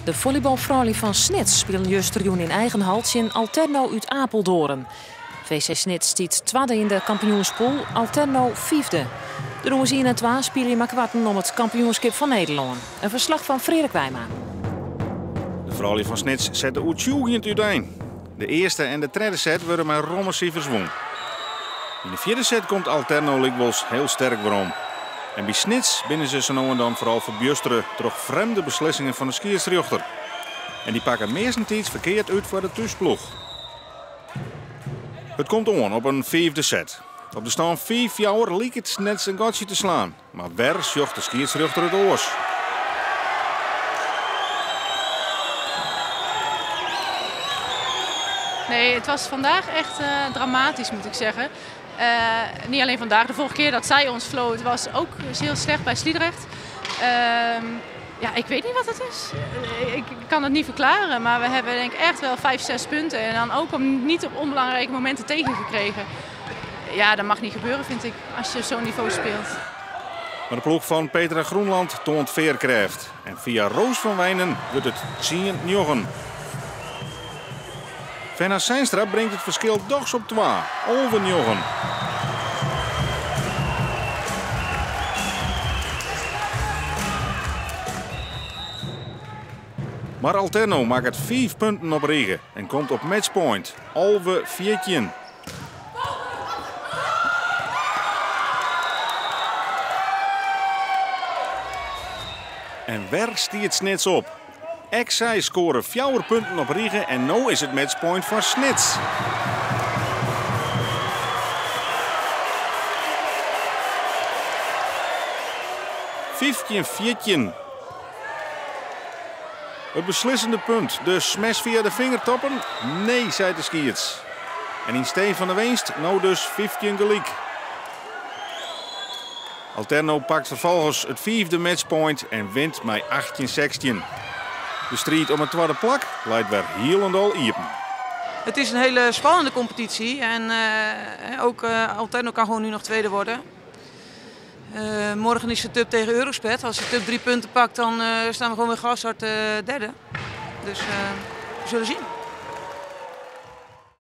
De follybalfroulju fan Snits spilen justerjûn yn eigen hal tsjin Alterno út Apeldoorn. VC Snits stiet twadde yn de kampioenspûl, Alterno fiifde. De nûmers ien en twa spylje meikoarten om it kampioenskip fan Nederlân. In ferslach fan Freark Wijma. De froulju fan Snits sette oertsjûgjend útein. De earste en de tredde set wurde mei romme sifers wûn. Yn de fjirde set komt Alterno lykwols heel sterk werom. En by Snits binne se sa no en dan foaral ferbjustere troch frjemde beslissingen fan de skiedsrjochter. En dy pakke meastentiids ferkeard út foar de thúsploech. It komt oan op in fiifde set. Op de stân 5-4 liket Snits in gatsje te slaan, mar wer sjocht de skiedsrjochter it oars. Nee, het was vandaag echt dramatisch, moet ik zeggen. Niet alleen vandaag, de vorige keer dat zij ons floot was ook heel slecht bij Sliedrecht. Ja, ik weet niet wat het is. Ik kan het niet verklaren, maar we hebben denk ik echt wel 5, 6 punten. En dan ook om niet op onbelangrijke momenten tegengekregen. Ja, dat mag niet gebeuren, vind ik, als je zo'n niveau speelt. Maar de ploech fan Petra Groenland toant fearkrêft. En fia Roos van Wijnen wurdt it 10-9. Fenna Seinstra bringt it ferskil dochs op 2, 11-9. Mar Alterno makket 5 punten op rige en komt op matchpoint, 11-14. En wer stiet Snits op. Ek sy skoare 4 punten op rige en no is it matchpoint foar Snits. 15-14. It beslissende punt, de smash fia de fingertoppen? Nee, seit de skieds. En yn stee fan de winst, no dus 15 gelyk. Alterno pakt ferfolgens it fiifde matchpoint en wint mei 18-16. De striid om it twadde plak leit wer hielendal iepen. Het is een hele spannende competitie en ook Alterno kan gewoon nu nog tweede worden. Morgen is de TUB tegen Eurosped. Als de TUB 3 punten pakt, dan staan we gewoon weer gashard derde. Dus we zullen zien.